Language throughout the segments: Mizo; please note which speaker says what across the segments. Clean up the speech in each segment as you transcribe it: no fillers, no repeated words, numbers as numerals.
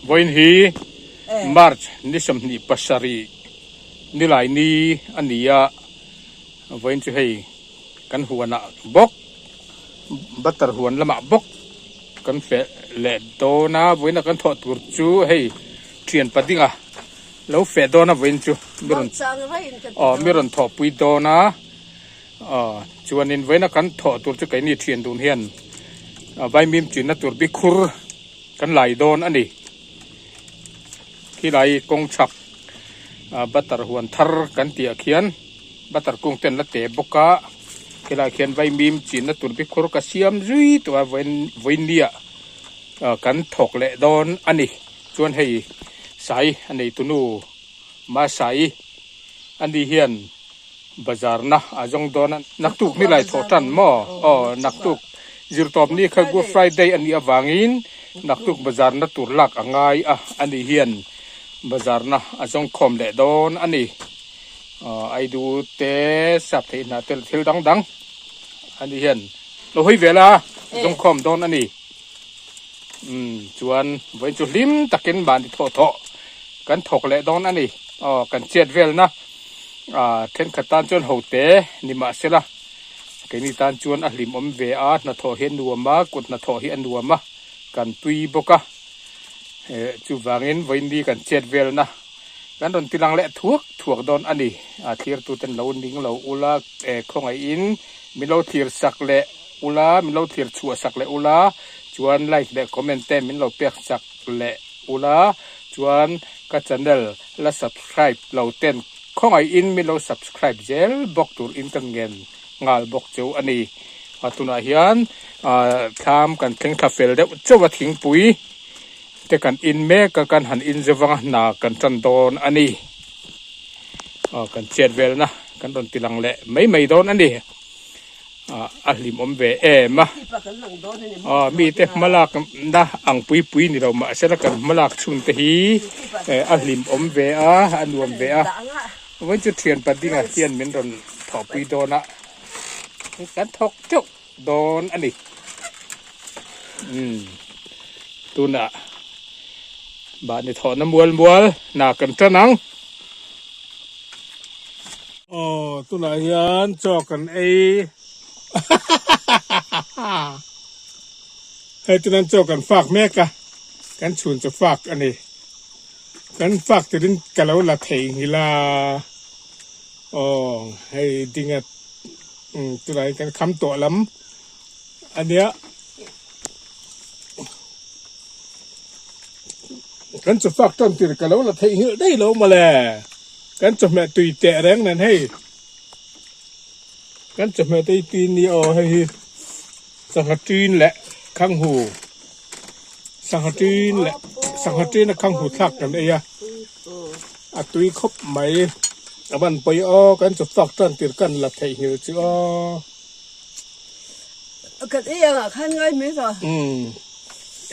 Speaker 1: Vawiin hi March ni 27 nilai ni a ni a, vawiin chu hei kan huanah bawk butter huan lamah bawk kan feh leh dawn a, vawiina kan thawh tur chu hei thian padinga lo feh dawn a vawiin chu mi rawn aw mi rawn thawhpui dawn a. Aw, chuanin vawiina kan thawh tur chu keini thian dun hian vaimim chinna tur bikhur kan lai dawn a ni. Khilai kawng chhak butter huan thar kan tih ah khian butter kung te an la te bawk a, khilai khian vaimim chinna tur bikhur ka siam zui tawh a vawiin vawinia kan thawk leh dawn a ni. Chuan hei sai a neitunu Masai ani hian. Bazar na a zawng dawn a, naktuk ni lai thawh tan maw? Aw, naktuk zirtawp ni kha Good Friday a nih avangin naktuk bazar na tur lak a ngai a, ani hian bazar na a zawng khawm leh dawn a ni. Aw, Aidu te, sap theih hna te leh thil dang dang ani hian lo hawi vel a, zawng khawm dawn a ni. Umm, chuan vawiin chu hlim takin mahni thawh thawh kan thawk leh dawn a ni. Aw, kan chet velna. Ah thenkhat tan chuan ho te ni mahsela keini tan chuan a hlimawm ve a hnathawh hi a nuam a kut hnathawh hi a nuam a kan tui bawk a eh chuvangin vawiin kan chet velna kan rawn ti lang leh thuak thuak dawn a ni a thlir tu ten lo ning lo ula eh khawngaihin min lo thlir sak leh ula min lo thlir chhuah sak leh ula chuan like leh comment te min lo pek sak leh ula chuan Ka channel la subscribe lo ten khawngaihin min lo subscribe zel bawk tur in ka ngen nghal bawk cheu a ni. A tunah hian thlam kan thleng thla fel deuh chauh a thingpui te kan in mek a kan han in zovang a hna kan tan dawn a ni. Kan chet velna kan rawn ti lang leh mai mai dawn a ni. A hlimawm ve em a, mite hmalak na ang pui pui ni lo mahse la kan hmalak chhun te hi a hlimawm ve a, a nuam ve a, vawiin chu thian padinga hian min rawn thawhpui dawn a, kan thawk teuh dawn a ni. Umm tunah mahni thawhna mual mual hna kan tan ang. Aw tunah hian chaw kan ei hei tunan chaw kan fak mek a kan chhun chu fak a ni kan fak turin ka lo la thei nghilh a aw hei dinga tunah hian kan kham tawh lam a nia kan chu fak tan tir ka lo la thei nghilh daih lo mawle. Kan chawhmeh tui teh reng nen hei kan chawhmeh te hi tui ni aw hei hi sangha ṭin leh khanghu sangha ṭin leh sangha ṭin a khanghu thlak kan ei a a tui khawp mai a ban pawi aw kan chaw fak tan tir kan la theih nghilh chu aw.
Speaker 2: Kan ei angah khan ngai mai rawh.
Speaker 1: Umm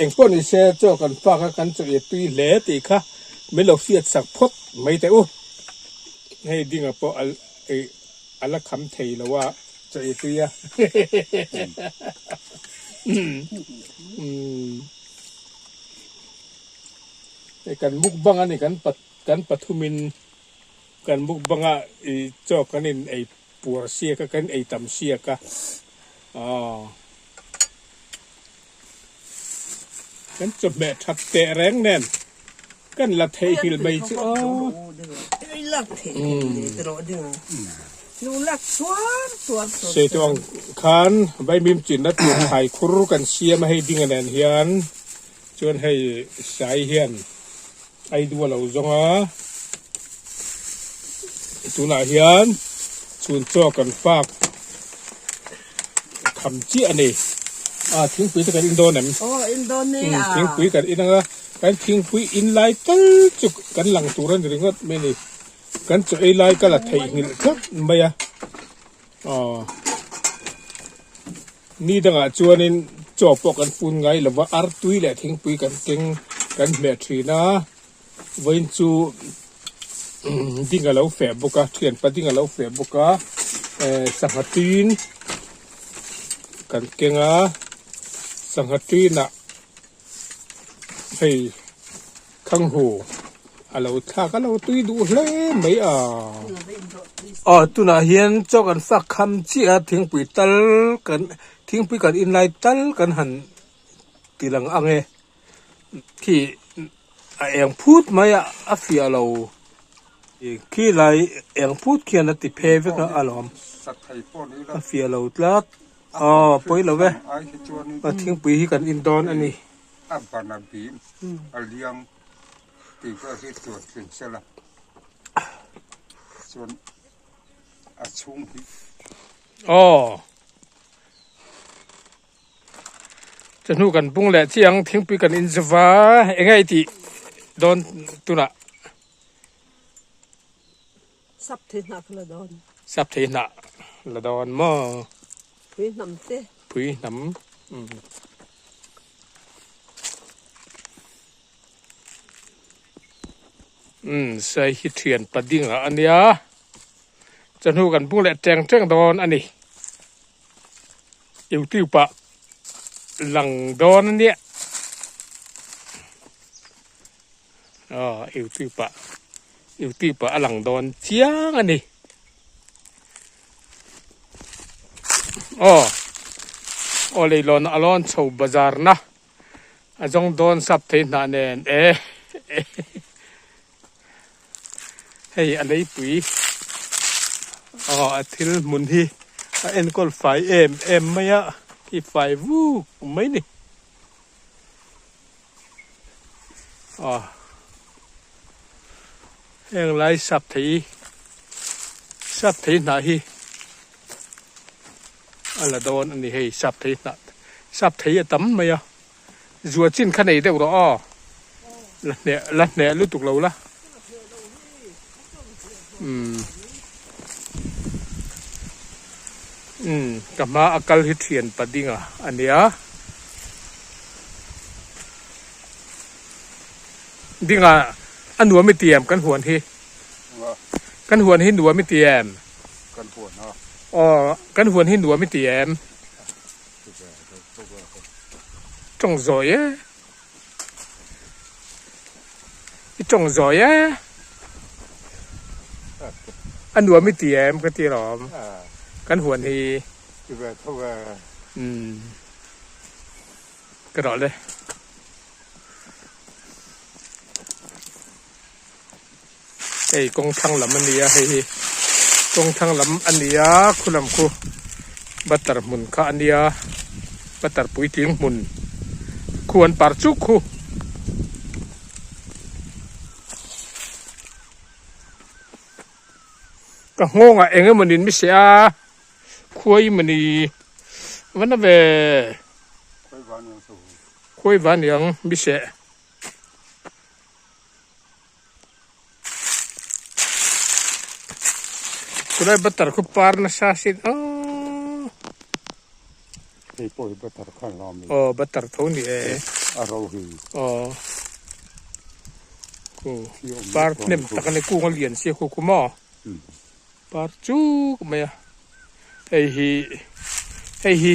Speaker 1: engpawh ni se chaw kan fak a kan chaw ei tui hle tih kha. Min lo hriat sak phawt mai teh u. Hei dinga pawh a a la kham thei lo a chaw ei tui a. Hei kan mukbang a ni kan kan pathumin kan mukbanga i chaw kan in ei puar siak a kan ei tam siak a aw. Kan chawhmeh that teh reng nen kan la theihnghilh mai chu aw. Sei tuang khan vaimim chinna tur thlai khur kan siam a hei dinga nen hian chuan hei sai hian ai du a lo zawng a tunah hian chhun chaw kan fak Kham chiah a ni. A thingpui te kan in dawn em?
Speaker 2: Aw in dawn ni a.
Speaker 1: Thingpui kan in anga kan thingpui in lai tal chu kan lang tur a ni ringawt mai a ni. Kan chaw ei lai ka la theihnghilh tlat mai a. Aw ni dangah chuanin chaw pawh kan fun ngai lova artui leh thingpui kan keng kan hmeh thin a. Vawiin chu ding a lo feh bawk a thianpa ding a lo feh bawk a eh sangha tin kan keng a sangha tinah hei. Khanghu a lo thlak a lo tui duh hle mai a. Aw tunah hian chaw kan fak kham chiah a thingpui tal kan thingpui kan in lai tal kan han ti lang ang e khi a eng phut mai a a fiah lo khi lai eng phut khian a ti phe vek a alawm a fiah lo tlat aw pawi lo e thingpui hi kan in dawn a ni.
Speaker 3: A ban a bim a liang tih pawh hi tuan tling sela chuan a chhung hi.
Speaker 1: Aw chawhnu kan bung leh chiang thingpui kan in zova eng nge i tih dawn tunah.
Speaker 2: Sap thei hnah kha la dawn.
Speaker 1: Sap thei hnah la dawn maw?
Speaker 2: Phui hnam te.
Speaker 1: Phui hnam. Umm sai hi thian pading ah ania chawhnu kan bung leh teng teng dawn a ni. Youtube ah lang dawn ania. Aw youtube ah youtube ah a lang dawn chiang a ni aw aw leilawn a lawn chho bazar na a zawng dawn sap thei hnah nen e hei a leipui aw a thil hmun hi a enkawl fai em em mai a khi fai vuk mai ni. Aw heng lai sap thei sap thei hnah hi a la dawn a ni hei sap thei hnah sap thei a tam mai a zua chin kha nei deuh rawh aw la hneh la hneh lutuk lo la umm umm ka hma a kal hi thian padinga a nia. Dingah a nuam i ti em kan huan hi? Kan huan hi nuam i ti em?
Speaker 3: Kan huan a.
Speaker 1: Aw, kan huan hi nuam i ti em? Tawng zawi e. I tawng zawi e. A nuam i ti em ka ti alawm. Kan huan hi.
Speaker 3: Ti ve tho e.
Speaker 1: Umm. Ka rawh le. Hei kawng thlang lam a ni a hei hi kawng thlang lam a ni a khu lam khu butter hmun kha a nia butter puitling hmun khu an par chuk khu. Ka nghawngah eng emaw nin mi se a. Khuai mani va na ve. Khuai va niang mi seh. Chulai butter khu par nasa sin aww.
Speaker 3: Hei pawh hi butter kha a hlawm e.
Speaker 1: Aw butter tho ni e.
Speaker 3: A ro hi.
Speaker 1: Aw. Khu par hnem tak a ni kung a lian sia khu khu maw. Par chuk mai a hei hi hei hi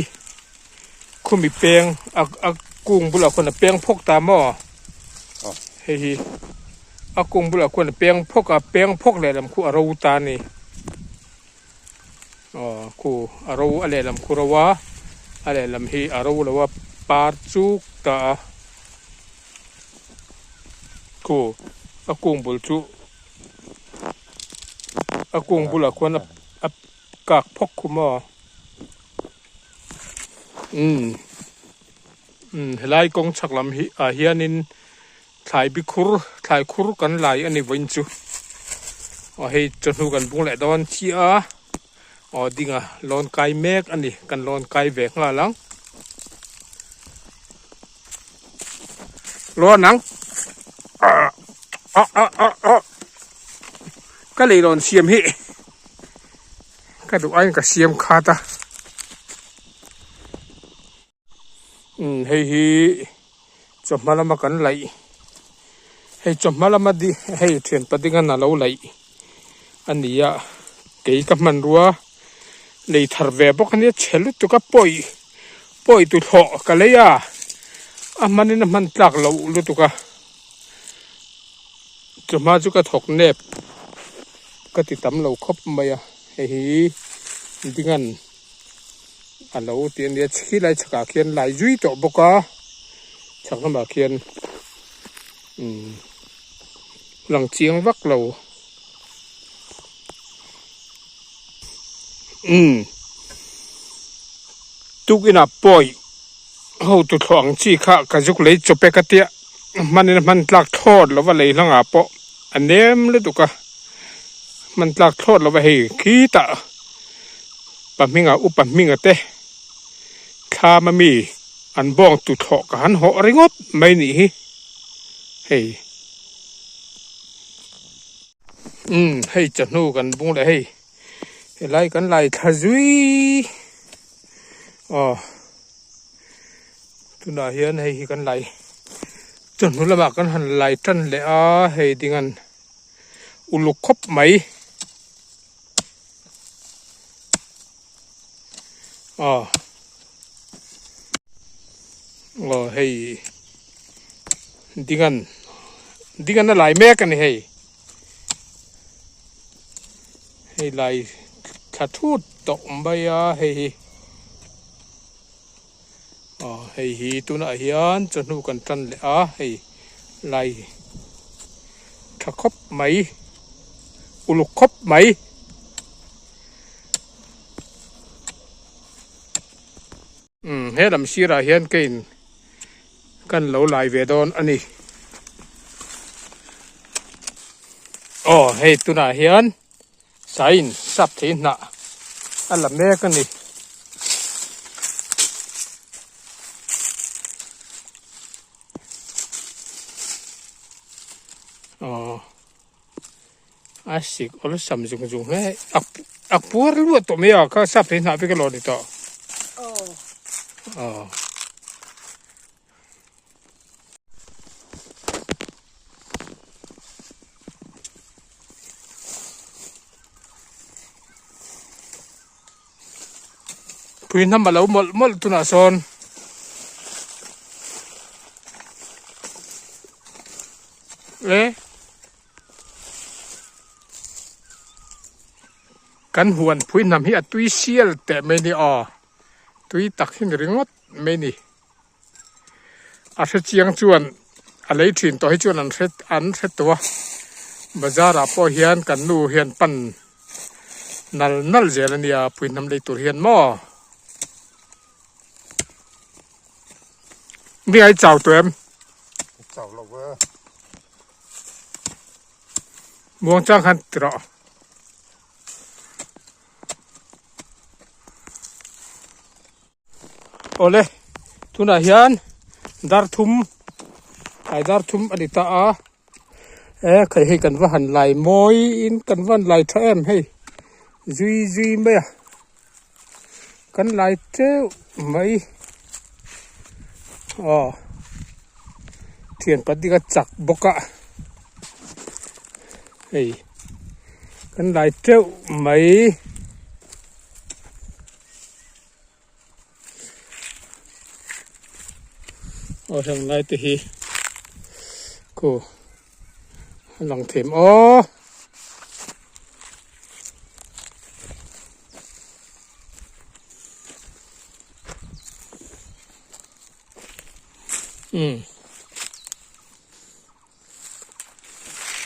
Speaker 1: khumi peng a a kung bulah khuan a peng phawk ta maw hei hi a kung bulah khuan a peng phawk a peng phawk lehlam khu a ro ta a ni aw khu a ro a lehlam khu ro a a lehlam hi a ro lo a par chuk ta a khu a kung bul chu. A kung bulah khuan a kak phawk khum a umm umm helai kawng chhak lam hi ah hianin thlai bi khur thlai khur kan lai a ni vawiin chu aw hei chawhnu kan bung leh dawn chiah a aw dinga lawn kai mek a ni kan lawn kai ve nghal ang lawn ang. Ka leilawn siam hi ka duh aiin ka siam khat a umm hei hi chawhma lama kan laih hei chawhma lama di hei thian padingan a lo laih a ni a kei ka hmanrua lei thar ve bawk a nia chhe lutuk a pawi pawi tuthlawh ka lei a a hmanin a hman tlak loh lutuk a. Chawhma chu ka thawk nep ka ti tam lo khawp mai a, hei hi dingan a lo ti a nia, khilai chhakah khian lai zui tawh bawk a, chhak lamah khian umm lang chiang vak lo. Umm tukinah pawi hotu thlawh ang chi kha ka zuk lei chawp e ka tia hmanin a hman tlak thlawt lo va lei hlangah pawh a nem lutuk a hman tlak thlawt lo va hei khitah pa hminga upa hminga te thlam a mi an bawng tu thlawh ka han hawh ringawt mai nih hi hei. Umm hei chawhnu kan bung leh hei helai kan lai thla zui aw tunah hian hei hi kan lai chawhnu lamah kan han lai tan leh a hei ding an uluk khawp mai aw aw hei ding an ding an a lai mek a ni hei hei lai thla thut tawh mai a hei hi aw hei hi tunah hian chawhnu kan tan leh a hei lai tha khawp mai uluk khawp mai. Umm he lam sirah hian ka in kan lo lai ve dawn a ni. Aw hei tunah hian sain sap thei hnah a la mek a ni. Aw. A sik awlsam zung zung hle a a puar luat tawh mai a kha sap thei hnah vek alawm ni tawh aw pui hnam a lo mawlh mawlh tunah sawn. E kan huan phui hnam hi a tui sial teh mai ni aw tui tak hi ni ringawt mai ni a hre chiang chuan a lei thin tawh hi chuan an hre an hre tawh a bazar ah pawh hian kan nu hian pan nal nal zel a nia phui hnam lei tur hian maw. Ni ai chau tawh em?
Speaker 3: Chau lo e.
Speaker 1: Muang chang khan ti rawh. Awle, tunah hian dar thum, tlai dar thum a ni ta a. E khai hei kan va han lai mawi in kan va han lai tha em hei zui zui mai a kan lai teuh mai aw thian pahnih a chak bawk a hei kan lai teuh mai. Aw heng lai te hi khu a lang them aw. Umm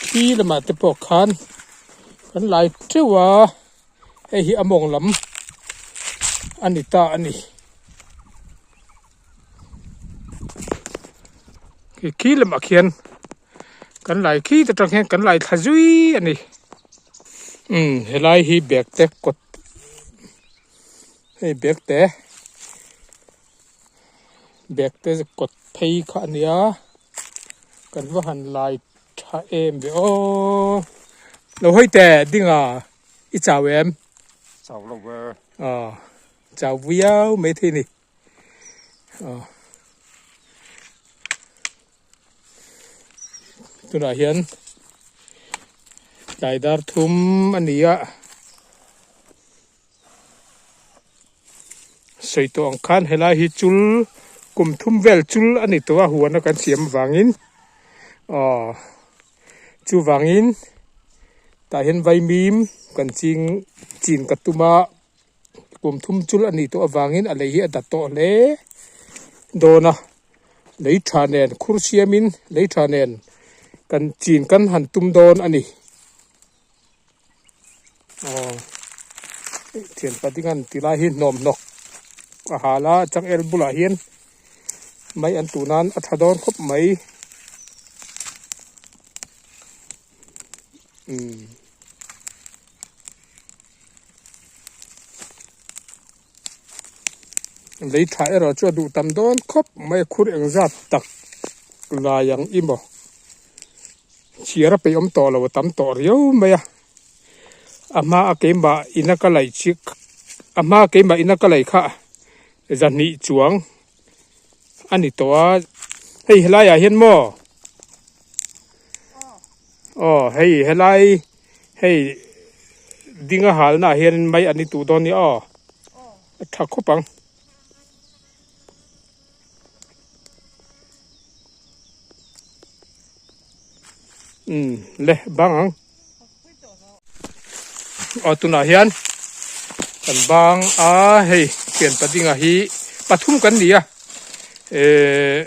Speaker 1: khi lamah te pawh khan kan lai teuh a. Hei hi a mawng lam a ni ta a ni. Khi khi lamah khian kan lai khi te tang hian kan lai thla zui a ni. Umm helai hi bag te kawt hei bag te bag te kawt phei kha a nia kan va han lai tha em ve aw. Lo hawi teh ding a. I chau em?
Speaker 3: Chau lo ve.
Speaker 1: Aw, chau viau mai thei ni. Aw. Tunah hian tlai dar thum a ni a. Sawi tawh ang khan helai hi chul kum thum vel chul a ni tawh a huan a kan siam avangin aw. Chuvangin tah hian vaimim kan ching chin ka tum a, kum thum chul a nih tawh avangin a lei hi a dat tawh hle dawn a, lei tha nen khur siamin lei tha nen kan chin kan han tum dawn a ni. Aw thian patingan ti lai hi hnawm hnawk a hal a changel bulah hian mai an tuh nan a tha dawn khawp mai umm. Lei tha erawh chu a duh tam dawn khawp mai a khur engzat tak lai ang i maw chhiar a peih awm tawh lo a tam tawh riau mai a a hma a keimah ina ka laih chi a hma keimah ina ka laih kha zahnih chuang a ni tawh a hei helai ah hian maw aw hei helai hei ding a halna ah hian mai an ni tuh dawn nia aw a tha khawp ang. Umm le bang ang aw tunah hian kan bang a hei thian padinga hi pathum kan ni a ehh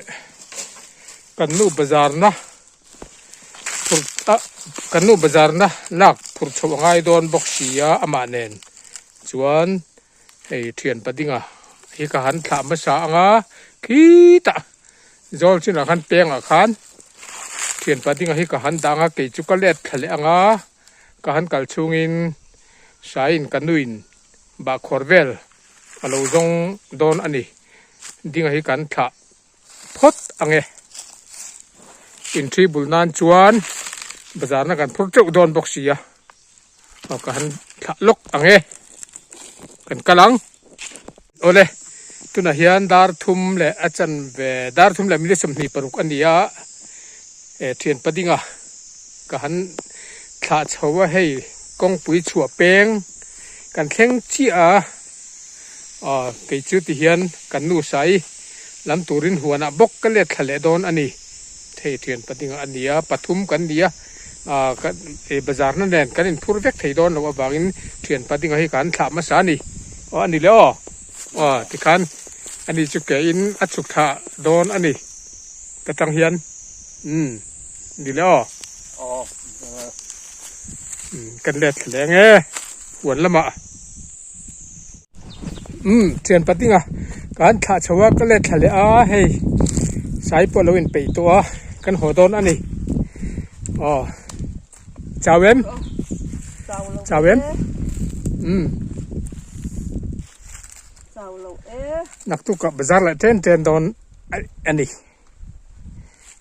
Speaker 1: kan nu bazar na phur a kan nu bazar na lak phur chhoh a ngai dawn bawk si a amah nen chuan hei thian padinga hi ka han thlah hmasa ang a khitah zawl chinah khan pengah khan thian padinga hi ka han dah ang a kei chu ka let thla leh ang a ka han kal chhungin saiin ka nuin bahkhawr vel a lo zawng dawn a ni dinga hi kan thlah phawt ang e. Inṭhi bul nan chuan bazar na kan phur teuh dawn bawk si a, aw ka han thlah lawk ang e, kan kal ang. Awle, tunah hian dar thum leh a chanve dar thum leh minute 26 a ni a, e thian padinga ka han thlah chho a hei kawngpui chhuah peng kan thleng chiah a, aw kei chu ti hian kan nu sai. Lam turin huanah bawk ka let thla leh dawn a ni. Thei thian pahnihah a ni a, pathum kan ni a, ah ka eh bazar na nen kan inphur vek thei dawn loh avangin thian pahnihah hi ka han thlah hmasa a ni. Aw a ni le aw, aw tikhan a ni chu ke in a chhuk thlah dawn a ni ka tang hian umm ni le aw.
Speaker 3: Aw
Speaker 1: umm kan let thla leh ang e huan lamah. Umm thian patinga ka han thlah chho a ka let thla leh a hei sai pawh a lo inpeih tawh a kan haw dawn a ni aw chau em chau em umm naktukah bazar leh chen chen dawn a ni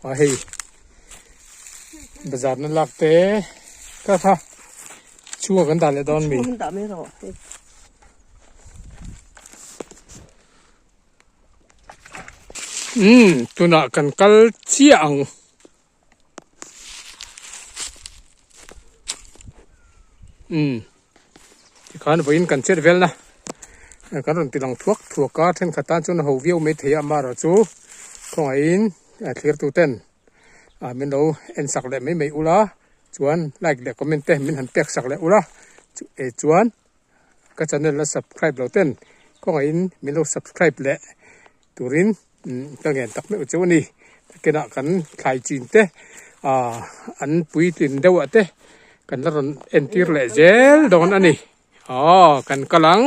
Speaker 1: aw hei bazar na lak te ka kha. Chhunga kan dah leh dawn mi?
Speaker 2: Chhunga kan dah mai rawh.
Speaker 1: Umm tunah kan kal chiah ang. Umm tikhan vawiin kan chet vel na kan rawn ti lang thuak thuak a thenkhat tan chuan a ho viau mai thei a amaherawhchu khawngaihin thlir tu ten min lo en sak leh mai mai ula. Chuan like leh comment te min han pek sak leh ula eh chuan ka channel la subscribe lo ten kawngaihin min lo subscribe leh turin ka ngen tak meuh chu a ni. Takinah kan thlai chin te ah an puitlin deuh ah te kan la rawn entir leh zel dawn a ni. Aw kan kal ang.